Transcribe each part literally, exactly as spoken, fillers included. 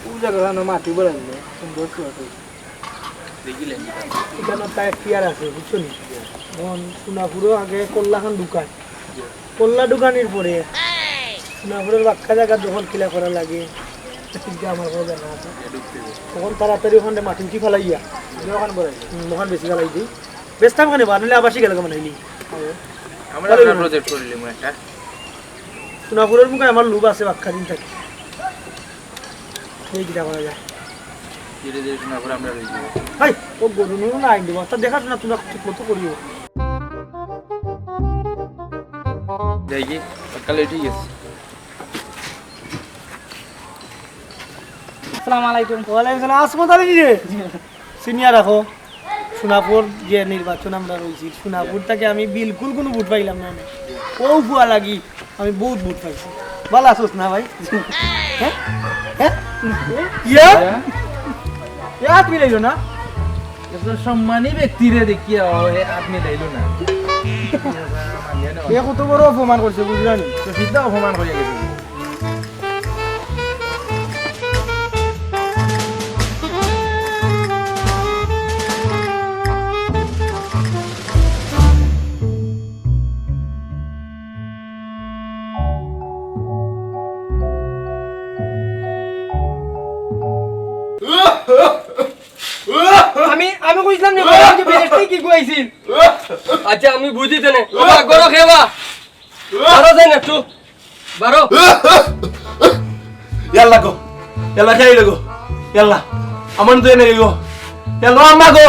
ও জায়গা না মাটি বলে দিলে সুন্দর সুন্দর। দেখিলেন? এখানে একটা এখতিয়ার আছে, বুঝছো নি? এখন সোনাপুরও আগে কল্লাখান ঢুকায়, কল্লা ঢুকানির পরে সোনাপুরের বাক্কা জায়গা দখল কিলা করা লাগে, এটা আমার কোনো জানা আছে। তখন তাড়াতাড়ি ওখানে মাটি উঠি ফালাইয়া ওখানে বলে, হুম, ওখানে বেশি ফালাই দিই। বেচতাম ওখানে বা, নাহলে আবাসিক এলাকা বানাইলি। আমরা তাহলে আমরা ওখানে প্রজেক্ট করিলিমু একটা। সোনাপুরের মুখে আমার লোভ আছে বাক্কা দিন থাকি। এই কিতা করা যায়? ধীরে ধীরে সোনাপুর আমরা রয়ে যাবো। হাই, ও গরু নুরু না আইন দেবো, তা দেখাশোনা তোমরা ঠিক মতো করিও। যাই কি? সকালে ঠিক আছে। আসসালামু আলাইকুম। ওয়ালাইকুম সালাম। আসমত আলী রে, সিনিয়র রাখো। সোনাপুর যে নির্বাচন আমরা রইছি, সোনাপুর থেকে আমি বিলকুল কোনো ভোট পাইলাম না। ও ফুয়া লাগি আমি বহুত ভোট পাইছি। ভালা আছোস না ভাই? হ্যাঁ? হ্যাঁ? ইয়া? এ হাত মিলাইলো না? একজন সম্মানী ব্যক্তিরে দেখিয়া ও এ হাত মিলাইলো না। এ কত বড় অপমান করছে, বুঝলা নি? তো সিধা অপমান হয়ে গেছে। আমি, আমি কইছিলাম না, বাবা, যে বিদেশ থেকে কি কইছিল? আচ্ছা, আমি বুঝি তো না। বাবা, গরো খেবা। বারো দেন একটু। বারো। ইয়াল্লা গো, ইয়াল্লা, খেয়ে গো, ইয়াল্লা, আমার তো এনে গো, ইয়াল্লা, আম্মা গো,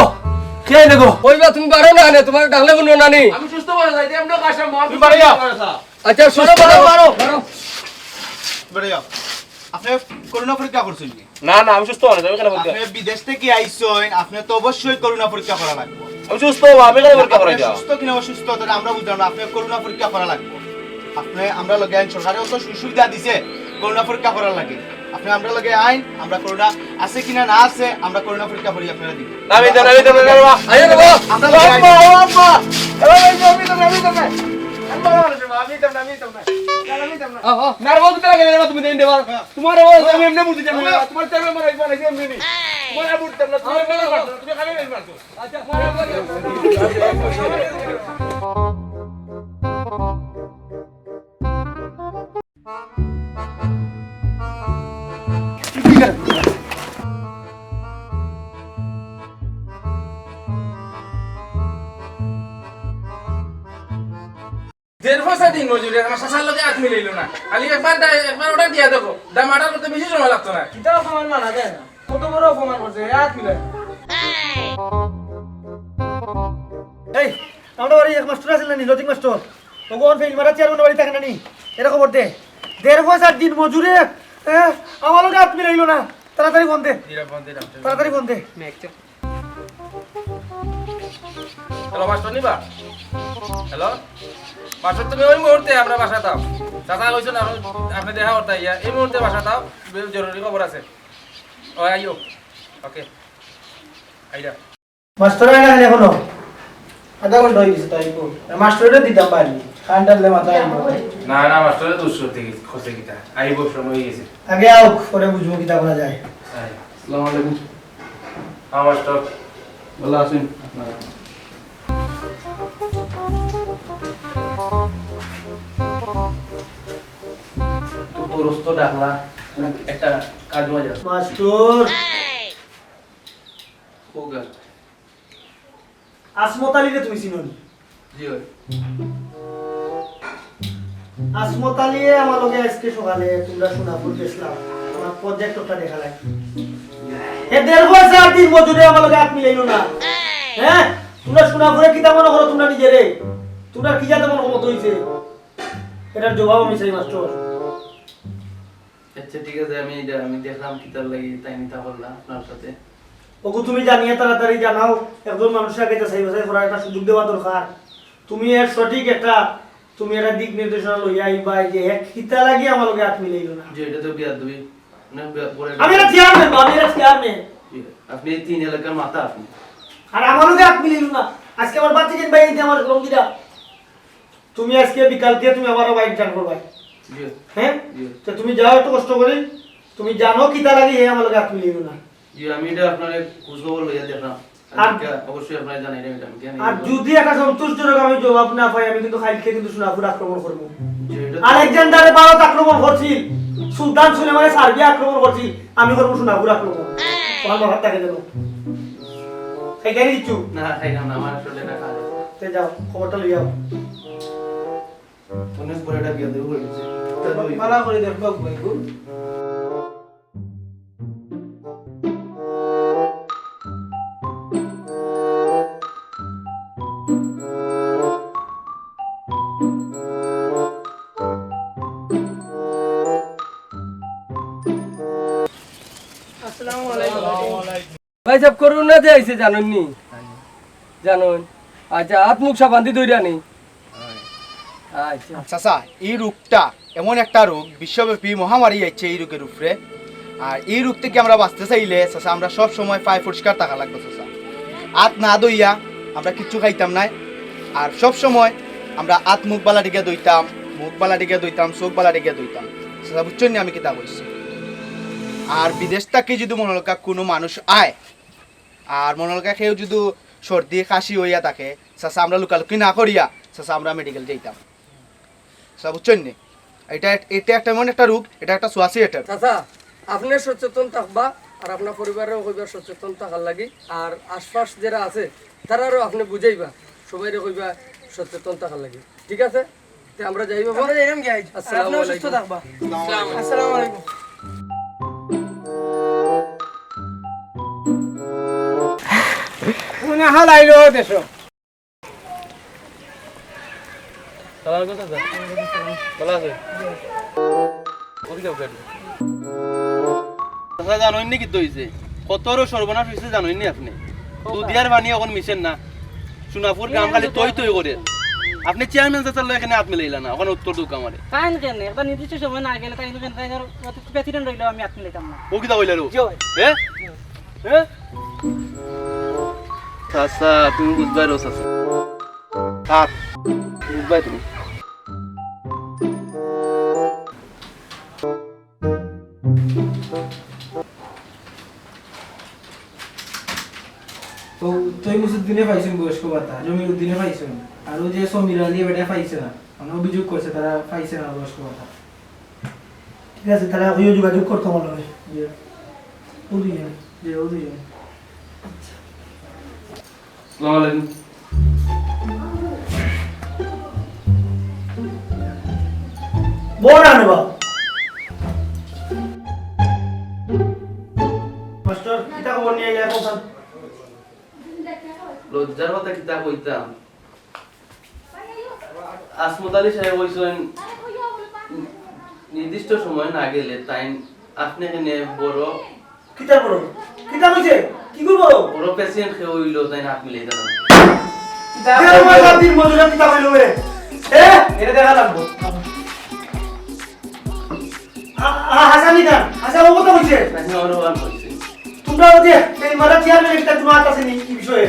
খেয়ে গো। ওই বা তুমি বারো না, না, তোমার ডাকলে বললো না নি। আমি সুস্থ হয়ে যাই, এমনি কাশে মহা তুমি বাড়ি যাও। আচ্ছা, সুস্থ বারো, হও। বারো। বারো। বেড়ে যাও। আপনি করোনা পরীক্ষা করছেন নি? না, না, আমি সুস্থ মানুষ, আমি কেন পরীক্ষা? আপনি বিদেশ থেকে আইছেন, আপনি তো অবশ্যই করোনা পরীক্ষা করা লাগবে। আমি সুস্থ হবো, আমি কেন পরীক্ষা করাই আপনি দেওয়া? সুস্থ কিনা অসুস্থ, তাহলে আমরা বুঝলাম না। আপনি করোনা পরীক্ষা করা লাগবে। আপনি আমরা লগে আইন, সরকারে অত সুযোগ সুবিধা দিছে করোনা পরীক্ষা করার লাগে। আপনি আমরা লগে আইন, আমরা করোনা আছে কিনা না আছে, আমরা করোনা পরীক্ষা করি আপনারা দিন। না, আমি দিতাম না, আমি দিতাম না, বাবা। আরে বাবা। আমরা লগে আইন। আম্মা, ও আম্মা। এ ভাই, আমি দিতাম না, আমি দিতাম না। আমি দিতাম না, আমি দিতাম না। আমি দিতাম না। ও, ও। না, রে বাবা, তুমি তারা গেলে না, তুমি দেন দেবা। তোমার ও, আমি এমনি বুঝি যাবো না। তোমার তেমন মনে হয়, মানে, এমনি নেই। তোমার আর বুঝতাম না, তুমি এমনি মারছো, তুমি খালি এমনি মারছো। আচ্ছা, দেড় পয়সা দিন মজুরি, আমার চাচার লগে হাত মিলাইলো না। খালি একবার দা-, একবার অর্ডার দিয়া দেখো, দাম অর্ডার করতে বেশি সময় লাগতো না। কিতা অপমান মানা যায় না? কত বড় অপমান করছে, এ হাত মিলাই। এই, আমরা বাড়ি এক মাস্টার আছিল না নি, লজিক মাস্টার? তখন ফেইল মারা চেয়ারম্যান বাড়ি থাকে না নি? এরা খবর দে। দেড় পয়সার দিন মজুরে, এ, আমার লগে হাত মিলাইলো না। তাড়াতাড়ি ফোন দে। দিলাম, ফোন দিলাম। তাড়াতাড়ি ফোন দে। হ্যালো, মাস্টার নিবা? হ্যালো? মাস্টার, তুমি ওই মুহূর্তে আমরা বাসাত আও। চাচা কইছো না, আপনি দেখা করতে আইয়া, এই মুহূর্তে বাসাত আও, জরুরি খবর আছে। ও, আইও। ওকে। আইরা। মাস্টার আয় না কেনে এখনো? আধা ঘন্টা হয়ে গেছে তো আইবো। আর মাস্টাররে দিতাম পারি। কান টানলে মাথা আইবো। না, না, মাস্টারে দুষ করতে গেছে, খসে কিতা। আইবো, সময় হয়ে গেছে। আগে আউক, পরে বুঝবো কিতা করা যায়। আয়। আসসালামু আলাইকুম। হ্যাঁ, মাস্টার। ভালো আছেন আপনারা? তো দোস্ত ডাকলা, একটা কাজ বাজ আছে। মাস্টার। ও গেল। আসমত আলীরে তুমি চিনো নি? জি অয়। আসমত আলীয়ে আমার লগে আজকে সকালে তোমরা সোনাপুর গেছলাম, আমার প্রজেক্টটা দেখা লাগে। এ দেড় পয়সার দিন মজুরে আমার লগে হাত মিলাইলো না। হ্যাঁ? তোমরা সোনাপুরে কিতা মনে করো তোমরা নিজেরে? তোমরা কি জাতে মনে ক্ষমতা হইছে? এটার জবাব আমি চাই, মাস্টার। আচ্ছা, ঠিক আছে, আমি এটা, আমি দেখলাম কিতার লাগি তাই নিতা করলা আপনার সাথে। ওগো, তুমি জানিয়া তাড়াতাড়ি জানাও, একজন মানুষের আগে যাচাই বাছাই করার একটা সুযোগ দেওয়া দরকার। তুমি এর সঠিক একটা, তুমি একটা দিক নির্দেশনা লইয়া আইবা যে এক কিতা লাগি আমার লগে হাত মিলাইলো না। জি, এটা তো বিয়াদবি। না, বিয়া-, পরে আমি একটা চেয়ারম্যান বা, আমি একটা চেয়ারম্যান। জি, আপনি এই তিন এলাকার মাথা আপনি। আর আমার লগে হাত মিলাইলো না। আজকে আমার বাচ্চা কিনবা এই যে আমার লঙ্গিটা। তুমি আজকে বিকালকে তুমি আমার বাইক টান করবাই। জি। হ্যাঁ? জি। তো তুমি যাও একটু কষ্ট করি, তুমি জানো কিতা লাগে, হে আমার লগে আত মিলিও না। জি, আমি এটা আপনারে খোঁজ খবর লইয়া দেখলাম। আর আর এটা অবশ্যই আপনারে জানাইলাম এটা আমি, কেন আর যদি একটা সন্তোষজনক আমি জবাব না পাই, আমি কিন্তু কালকে কিন্তু সোনাপুর আক্রমণ করবো। জি, এটা তো আলেকজান্ডারে ভারত আক্রমণ করছিল, সুলতান সুলেমানে সার্বিয়া আক্রমণ করছিল, আমি করবো সোনাপুর আক্রমণ। তোমার বাবার তাকে দেবো। খাইতে দিচ্ছু? না, খাইলাম না, আমার আসলে এটা খাওয়া যাবে না। তে যাও, খবরটা লইয়া আও। অনেক বড় একটা বিয়া দেবো হয়ে গেছে। ভালা করে দেখবা ভাই গো। আসসালামু আলাইকুম। ভাই সাহেব, করোনা যে আইছে জানইন নি? জানইন। আচ্ছা, হাত মুখ সাবান দি ধইরা নি। আচ্ছা। চাচা, এই রোগটা এমন একটা রোগ, বিশ্বব্যাপী মহামারী আইছে এই রোগের উপরে। আর এই রোগ থেকে আমরা বাঁচতে চাইলে চাচা, আমরা সব সময় পায় পরিষ্কার থাকা লাগবো চাচা। হাত না ধইয়া আমরা কিচ্ছু খাইতাম নায়। আর সব সময় আমরা হাত মুখ বালা টিকে ধইতাম, মুখ বালা টিকে ধইতাম, চোখ বালা টিকে ধইতাম। চাচা, বুঝছইন নি আমি কিতা কইছি? আর বিদেশ থাকি যদি মনো লক্কা কোনো মানুষ আয়, আর মনো লক্কা কেউ যদি সর্দি কাশি হইয়া থাকে, চাচা, আমরা লুকালুকি না করিয়া চাচা, আমরা মেডিকেল যাইতাম। চাচা, বুঝছইন নি? এটা, এটা একটা এমন একটা রোগ, এটা একটা ছোঁয়াচে এটা। চাচা, আপনে সচেতন থাকবা, আর আপনার পরিবারেও কইবা সচেতন থাকার লাগি, আর আশপাশ যারা আছে, তারারও আপনে বুঝাইবা, সবাইরে কইবা সচেতন থাকার লাগি। ঠিক আছে? তে আমরা যাই বাবা। আমরা যাইলাম গিয়া। আসসালামু আপনিও সুস্থ আলাইকুম। থাকবা। আসসালামু আলাইকুম। মনে হালাইলো দেশো। সালাম আলাইকুম চাচা। ভালা আছইন? ওদিকে উঠেন। চাচা, জানইন নি কিতা অইছে? কত বড় সর্বনাশ অইছে জানইন নি আপনে? দুদিয়ার পানি অখন মিশের না। সোনাপুর গ্রাম খালি তৈ তৈ করের। আপনে চেয়ারম্যান চাচার লগে কেনে আত মিলাইলা না? অখান উত্তর দেউক্কা আমারে। তাইন কেনে? একটা নির্দিষ্ট সময় না গেলে তাইন কেনে, তাইন আর প্রেসিডেন্ট অইলেও আমি আত মিলাইতাম না। ও কিতা কইলা রে? জি ভাই। হে? হে? চাচা, তুমি বুঝবায় রো চাচা। থাক, বুঝবায় তুমি। তো তৈমুজুদ্দিনে পাইছইন বয়স্ক ভাতা, জমির উদ্দিনে পাইছইন, আর ওই যে সমীর আলী বেটা পাইছে না, মানে অভিযোগ করছে তারা পাইছে না বয়স্ক ভাতা। ঠিক আছে, তারা ওই যোগাযোগ করতো আমার লগে। জি। ও দুইজন। জি, ও দুইজন। আচ্ছা। আসসালামু আলাইকুম। বড় আনবা। মাস্টার, কিতা খবর নিয়া আইলা এখন? লজ্জার কথা কিতা কইতাম। আসমত আলী সাহেব কইছইন, নির্দিষ্ট সময় না গেলে তাইন আপনে কেনে বড় কিতা করো? কিতা কইছে? কি করবো? বড় প্রেসিডেন্ট কেউ অইলো, তাইন আত মিলাইতা না। কিতা এ আমার বাপ দিন মজুরা কিতা কইলো রে? এ? এটা দেখা লাগবো। আ-, আ-, হাসানি খান, হাসা ও কথা কইছে? হাসানি ওর ওয়ান কইছে। তোমরা ওই যে এই মারা চেয়ারম্যান একটা তোমার কাছে নেই কি বিষয়ে?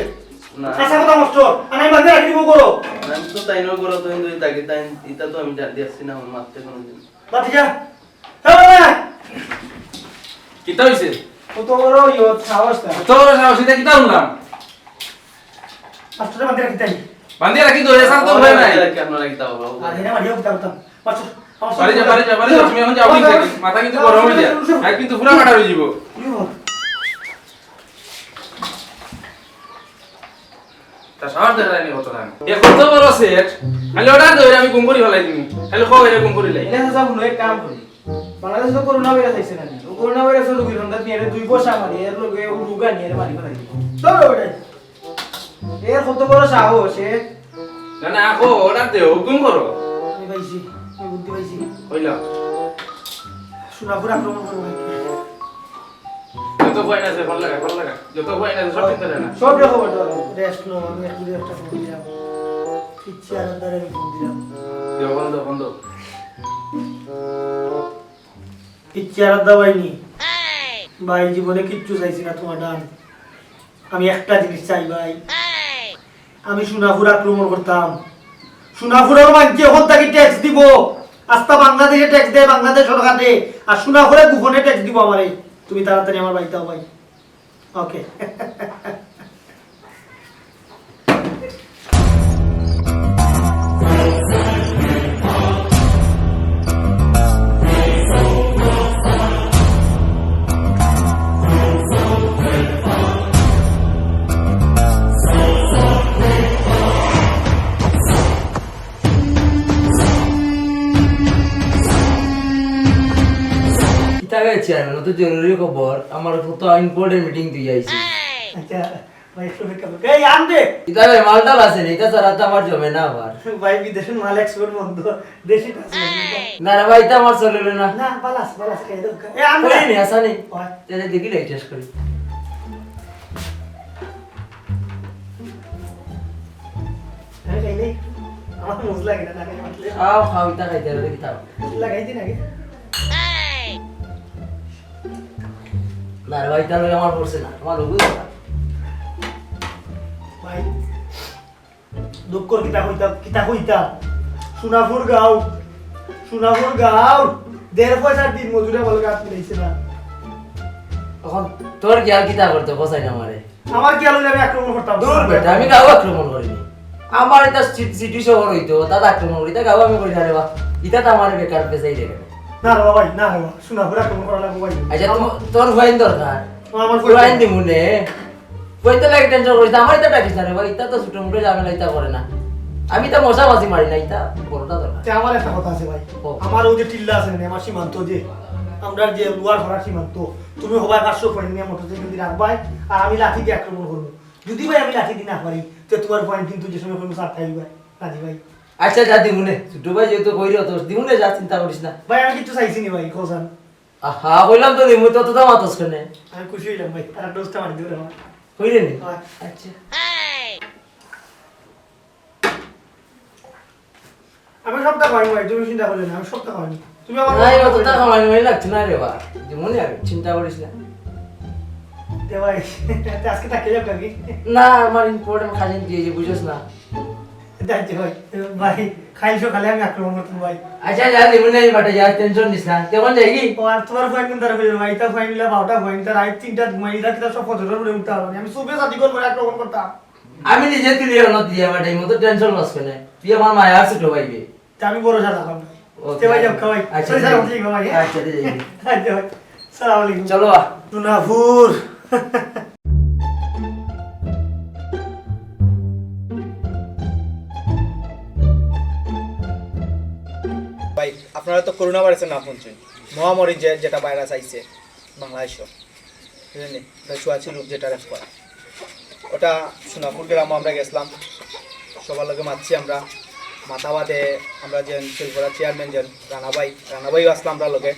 না। হাসা কথা নষ্ট। আর আমি বান্ধে রাখি দিব করো। আমি তো তাইনও করো, তাইন দুই তাকে, তাইন ইতা তো আমি জানতে আসছি না, আমার মারতে কোনোদিন। বাদ যা। হ্যাঁ, বাবা। কিতা হইছে? কত বড় ইয়ো সাহস তার। কত বড় সাহস, এটা কিতা শুনলাম? মাস্টারে বান্ধে রাখি তাই। বান্ধে রাখি তো, এসার তো উপায় নাই। বান্ধে রাখি আপনারা কিতা বলবো? আর এরা বাড়িও কিতা করতাম। মাস্টার, আমার বাড়ি যা, বাড়ি যা, বাড়ি যা, তুমি এখন যাও, ঠিক আছে? মাথা কিন্তু গরম হয়ে যায়। আর কিন্তু পুরা ফাটা হয়ে যাব। ইয়ো। তা সাহস দেখা যায়নি কত টাইম। এ কত বড় সেট? খালি অর্ডার দেও, আমি গুম করি ফেলাই দিমু। খালি কও, এরে গুম করি লাই। এটা চাচা, হুনো এক কাম করি। বাংলাদেশে তো করোনা ভাইরাস আইছে না নি? ও করোনা ভাইরাসের রোগীর সন্ধান নিয়ে দুই পয়সা মারি, এর লগে ও রোগ আনি, এর মারি ফেলাই দিব। ধরো ওটাই। এর কত বড় সাহস, এ? না, না, কও, অর্ডার দেও, হুকুম করো। আমি পাইছি, আমি বুদ্ধি পাইছি। কইলা। সোনাপুর আক্রমণ করবো। যত কয়েন আছে, ভালো লাগা, ভালো লাগা। যত কয়েন আছে, সব কিনতে দেয় না। সব রকম অর্ডার। রেস্ট নাও, আমি একটু একটা ফোন দিলাম। ইচ্ছে আরামদারে আমি ফোন দিলাম। দেও, বন্ধ, বন্ধ। ইচ্ছে আরামদা ভাই নি। ভাই জীবনে কিচ্ছু চাইছি না তোমার ডান। আমি একটা জিনিস চাই ভাই। আমি সোনাপুর আক্রমণ করতাম। সোনাপুরের মানষে এখন তাকে ট্যাক্স দিব। আস্তা বাংলাদেশে ট্যাক্স দেয়, বাংলাদেশ সরকার দেয়, আর সোনাপুরে গোপনে ট্যাক্স দিব আমারে। তুমি তাড়াতাড়ি আমার বাড়িত আও ভাই। ওকে। কিতা বে চেয়ারম্যান, অত জরুরি খবর? আমার কত ইম্পর্টেন্ট মিটিং তুই আইছিস। আচ্ছা, ভাই, একটু অপেক্ষা করো। এই, আন দে। ইতা বে, মালটাল আছে নি? ইতা ছাড়া তো আমার জমে না আবার। ভাই, বিদেশের মাল এক্সপোর্ট বন্ধ, দেশি কাজ বন্ধ। না রে ভাই, ইতা আমার চলে না। না, পালাস, পালাস, খাই দাও। এ, আন দে। কই নি, আসা নি? ওই। তাহলে দেখি লাই টেস্ট করি। আমি খাই নাই। আমার মজা লাগে না, না খাই মাতলে। খাও, খাও, ইতা খাইতে হবে, কিতা? লাগাই দিন আগে। না রে ভাই, ইতা লগে আমার পড়ছে না, আমার লগে না। ভাই, দুঃখর কিতা কইতা, কিতা কইতা? সোনাপুর গাঁও, সোনাপুর গাঁও, দেড় পয়সার দিন মজুরে বলে গাছ মিলাইছে না। এখন তোর কি আর কিতা করতে, কসাই না মারে? আমার কি আলো আমি আক্রমণ করতাম? দূর বেটা, আমি গাঁও আক্রমণ করিনি। আমার ইতা সি-, সিটি শহর অইতো, তাত আক্রমণ করি, ইতা গাঁও আমি করি না রে বা। ইতা তো আমার বেকার পেছাই দেবে। না রে বা ভাই, না রে বা, সোনাপুর আক্রমণ করা লাগবো ভাই। আচ্ছা, আমার তো-, তোর ফাইন দরকার। আমার ফাইন ফাইন দিমু নে। ফাইন তো লাগে টেনশন করিস না, আমার ইতা ডাকিস না রে ভাই, ইতা তো ছোট মোটো ঝামেলা, ইতা করে না। আমি তো মশা মাছি মারি না, ইতা বড়টা দরকার। তে আমার একটা কথা আছে ভাই, ও। আমার ওই যে টিল্লা আছে না, আমার সীমান্ত যে, আমরা যে লোয়ার ফাড়ার সীমান্ত, তুমি হবায় পাঁচশো পয়েন্ট নিয়ে মোটরসাইকেল দিয়ে রাখবায়, আর আমি লাঠি দিয়ে আক্রমণ করবো। যদি ভাই আমি লাঠি দিয়ে না পারি, তো তোমার পয়েন্ট কিন্তু যে সময় কোনো সার থাকবে, রাজি ভাই। আচ্ছা, যা দিমুনে, ছোট ভাই যেহেতু কইরে তো দিমুনে, যা চিন্তা করিস না। ভাই, আমি কিচ্ছু চাইছি নি ভাই, খোঁজান। আহা, কইলাম তো দিমু, তো তো দাম আতস কেনে? আমি খুশি হইলাম ভাই, আর ডোজটা মারি দিও রে আমার। কইরে নি? হ্যাঁ। আচ্ছা। আমি সবটা খাওয়াইনি ভাই, তুমি চিন্তা করলে না, আমি সবটা খাওয়াইনি। তুমি আমার নাই, কথা অতটা কইলে। খাওয়াইনি ভাই, লাগছে না রে বা। দিমুনে আমি, চিন্তা করিস না। দে ভাই, তে আজকে থাকি যাও নাকি? না, আমার ইম্পর্টেন্ট কাজে দিয়ে যে, বুঝোস না। যাইতে ভাই, ভাই, খাইল সকালে আমি আক্রমণ করতাম ভাই। আচ্ছা, যা, দিমুনে আমি বাটে যা, টেনশন নিস না। তুই এখন যাইগি? ও, আর তোমার পয়েন্ট কোন তারা হইল ভাই? তার পয়েন্ট হইলে বারোটা পয়েন্ট, তার রাত তিনটা ঘুমাই, তার কিতা সব ফজরের পরে উঠতে পারবো না। আমি সুবে সাথী করে আক্রমণ করতাম। আমি নিজে তুলি অনত দিয়া বাটে, মতো টেনশন লস করে। তুই আমার মায়া আছে তো ভাই বে। তে আমি ভরসা রাখলাম ভাই। ওকে। তে ভাই, যাও, খাওয়াই। আচ্ছা, সরি, স্যার, ঠিক। ঠিক, ভাই, হ্যাঁ? আচ্ছা, ঠিক আছে। আচ্ছা, ভাই। সালাম আলাইকুম। চলো, আ। সোনাপুর। ভাই, আপনারা তো করোনা ভাইরাসের নাম শুনছেন, মহামারী যে, যেটা ভাইরাস আইছে বাংলাদেশও, বুঝলেন নি? ওটা ছোঁয়াছুঁই রোগ যেটা রেফ করে, ওটা সোনাপুর গ্রামও আমরা গেছিলাম, সবার লগে মাতছি আমরা, মাতা বাদে আমরা যে শিলপাড়া চেয়ারম্যান যে রানাভাই, রানাভাইও আসলাম আমরা লগে।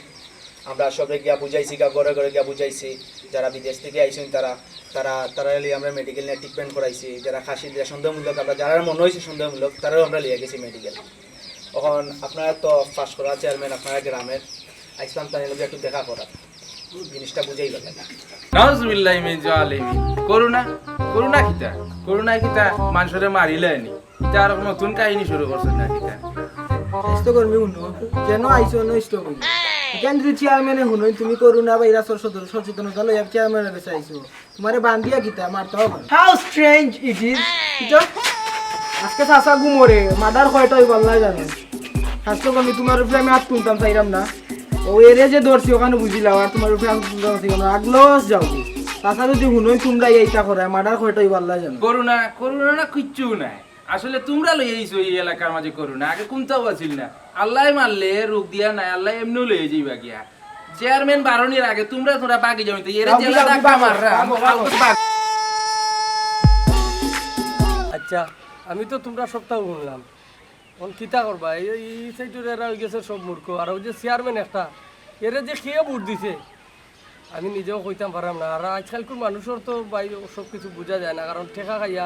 আমরা সবে গিয়া বুঝাইছি, গা ঘরে ঘরে গিয়া বুঝাইছি, যারা বিদেশ থেকে আইছেন তারা, তারা, তারা লইয়া আমরা মেডিকেল নিয়ে ট্রিটমেন্ট করাইছি, যারা খাসি দিয়া সন্দেহমূলক, আমরা যারা মনে হয়েছে সন্দেহমূলক, তারাও আমরা লইয়া গেছি মেডিকেল। এখন আপনারা তো পাশ করা চেয়ারম্যান, আপনারা গ্রামের, আইসলাম তাই লগে একটু দেখা করার, জিনিসটা বুঝাই গেল। নাউজুবিল্লাহি মিন জালিমিন। করোনা, করোনা কিতা? করোনা কিতা মানুষরে মারিলে নি? ইতা আর নতুন কাহিনী শুরু করছেন না কিতা? স্বাস্থ্যকর্মী হুনো, যেন আইসো অন্য স্টক হইল। এখান যদি চেয়ারম্যানে হুনই, তুমি করোনা ভাইরাসর সচেতন-, সচেতনতা লইয়া চেয়ারম্যানের কাছে আইসো। তোমারে বান্ধিয়া কিতা মারতে হবে? How strange it is. কিতা? আজকে চাচা ঘুমরে, মার্ডার কয়টা হইব আল্লাহ জানে। স্বাস্থ্যকর্মী, তোমার উপরে আমি হাত তুলতাম চাইলাম না। ও এরে যে ধরছি ওখানে বুঝিলাও, আর তোমার উপরে হাত তুলতাম চাইলাম না। আগলস যাও। চাচা যদি হুনই তোমরা এইটা করে, মার্ডার কয়টা হইব আল্লাহ জানে। করোনা, করোনা না কিচ্ছু নাই। আসলে তোমরা লই আইছো এই এলাকার মাঝে করোনা, আগে কুন্তাও আছিল না। আল্লাহ মারলে রোগ দিয়া নাই, আল্লাহ এমনিও লই যাইবা গিয়া। চেয়ারম্যান বারনির আগে তোমরা, তোমরা বাকি যাও, তো এরে আমি জেলা যাবো, ধাক্কা বাবু, মাররা, বাবু, বাবু। বাবু। আচ্ছা, আমি তো তোমরা সবটাও শুনলাম। এখন কিতা করবা? এই, এই, এই সাইডের এরা হয়ে গেছে সব মূর্খ। আর ওই যে চেয়ারম্যান একটা, এরে যে কে ভোট দিছে, আমি নিজেও কইতাম পারাম না। আর আজকালকুর মানুষের তো ভাই সব কিছু বুঝা যায় না, কারণ ঠেকা খাইয়া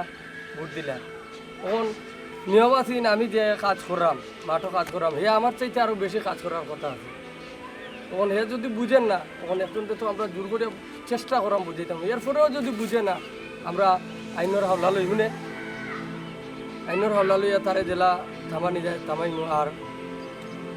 ভোট দিলা। এখন নিয়ম আছে না, আমি যে কাজ করলাম, মাঠও কাজ করলাম, হে আমার চাইতে আরও বেশি কাজ করার কথা আছে। এখন হে যদি বুঝেন না, এখন একজনকে তো আমরা জোর করে চেষ্টা করাম বুঝাইতাম, এরপরেও যদি বুঝে না, আমরা আইনর হাওলা লইমু নে। আইনর হাওলা লইয়া তারে জেলা থামানি যায়, থামাইমু। আর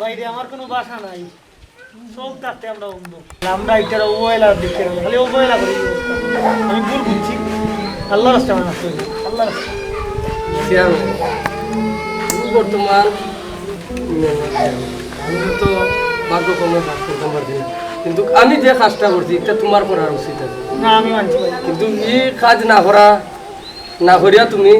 ভাইরে, আমার কোনো বাসা নাই। চোখ থাকতে আমরা অন্ধ। আমরা এটা অবহেলা দেখতে পারি, খালি অবহেলা করি। আমি ভুল বুঝছি, আল্লাহর রাস্তায় আমার মাফ করে দিন, আল্লাহর রাস্তায়। সিয়াম, তুমি বর্তমান, আমি তো ভাগ্য কর্মে কাজ করতাম পারছি না, কিন্তু আমি যে কাজটা করছি, এটা তোমার করার উচিত আছে। না, আমি মানছি ভাই। কিন্তু এই কাজ না করা, না করিয়া তুমি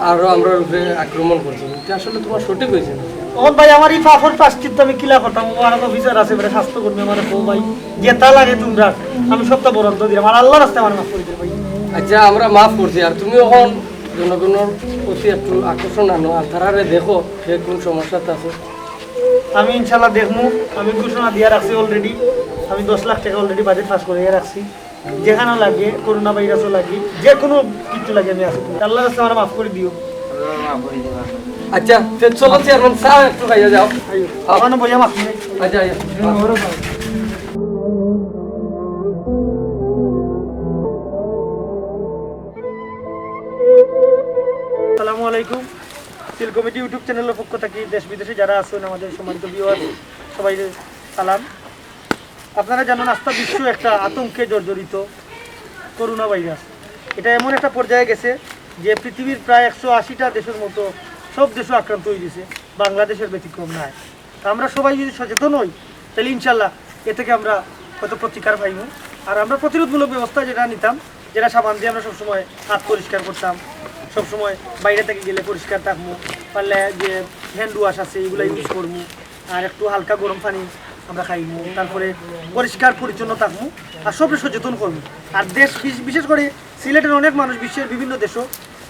আরো আমরার উপরে আক্রমণ করছো, এটা আসলে তোমার সঠিক হয়েছে না। ও ভাই, আমার এই পাপর প্রায়শ্চিত্ত আমি কিলা করতাম? ও আর অফিসার আছে, বেটা স্বাস্থ্যকর্মী, আমার কো ভাই, যেটা লাগে তোমরা, আমি সবটা বরাদ্দ দিলাম, আর আল্লাহর রাস্তায় আমার মাফ করে দিও ভাই। আচ্ছা, আমরা মাফ করছি, আর তুমি এখন জনগণর প্রতি একটু আকর্ষণ আনো, আর তারারে দেখো যে কোন সমস্যাতে আছে। আমি ইনশাল্লাহ দেখমু, আমি ঘোষণা দিয়া রাখছি অলরেডি, আমি দশ লাখ টাকা অলরেডি বাজেট পাস করিয়া রাখছি। যেখানো লাগে, করোনা ভাইরাসও লাগে, যে কোনো কিছু লাগে, আমি আছি। আল্লাহর রাস্তায় আমার মাফ করে দিও। আচ্ছা, তে চলো চেয়ারম্যান, চা একটু খাইয়া যাও। আইও। হ্যাঁ। ওখানে বইয়া মাফ করে। আচ্ছা, আইও। আসসালামু আলাইকুম। সিল কমিটি ইউটিউব চ্যানেলের পক্ষ থাকি দেশ বিদেশে যারা আছেন আমাদের সম্মানিত ভিউয়ার, সবাই সালাম। আপনারা জানেন, আস্তা বিশ্ব একটা আতঙ্কে জর্জরিত করোনা ভাইরাস। এটা এমন একটা পর্যায়ে গেছে যে পৃথিবীর প্রায় একশো আশিটা দেশের মতো সব দেশও আক্রান্ত হয়ে গেছে, বাংলাদেশের ব্যতিক্রম নয়। তো আমরা সবাই যদি সচেতন হই, তাহলে ইনশাল্লাহ এ থেকে আমরা হয়তো প্রতিকার পাইব। আর আমরা প্রতিরোধমূলক ব্যবস্থা যেটা নিতাম, যেটা সাবান দিয়ে আমরা সবসময় হাত পরিষ্কার করতাম, সবসময় বাইরে থেকে গেলে পরিষ্কার থাকবো, পারলে যে হ্যান্ড ওয়াশ আছে এগুলো ইউজ করবো, আর একটু হালকা গরম পানি আমরা খাইমু, তারপরে পরিষ্কার পরিচ্ছন্ন থাকমু, আর সবরে সচেতন করমু। আর দেশ বিশ-, বিশেষ করে সিলেটের অনেক মানুষ বিশ্বের বিভিন্ন দেশও,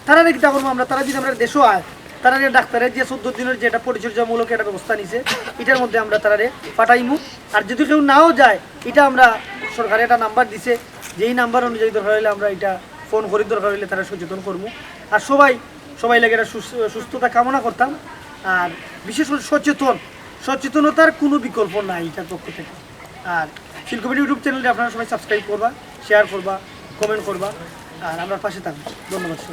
তারা কিতা করমু আমরা, তারা যদি আমরা দেশও আয়, তারা ডাক্তারের যে চোদ্দ দিনের যে একটা পরিচর্যামূলক একটা ব্যবস্থা নিছে, এটার মধ্যে আমরা তারারে পাঠাইমু। আর যদি কেউ নাও যায়, এটা আমরা সরকারে একটা নাম্বার দিছে, যেই নাম্বার অনুযায়ী দরকার হইলে আমরা এটা ফোন করি, দরকার হইলে তারা সচেতন করমু। আর সবাই, সবাই লাগে একটা সুস-, সুস্থতা কামনা করতাম। আর বিশেষ করে সচেতন, সচেতনতার কোনো বিকল্প নাই এটার পক্ষ থেকে। আর সিল কমিটি ইউটিউব চ্যানেলটা আপনারা সবাই সাবস্ক্রাইব করবা, শেয়ার করবা, কমেন্ট করবা, আর আমরার পাশে থাকবা। ধন্যবাদ সবাই।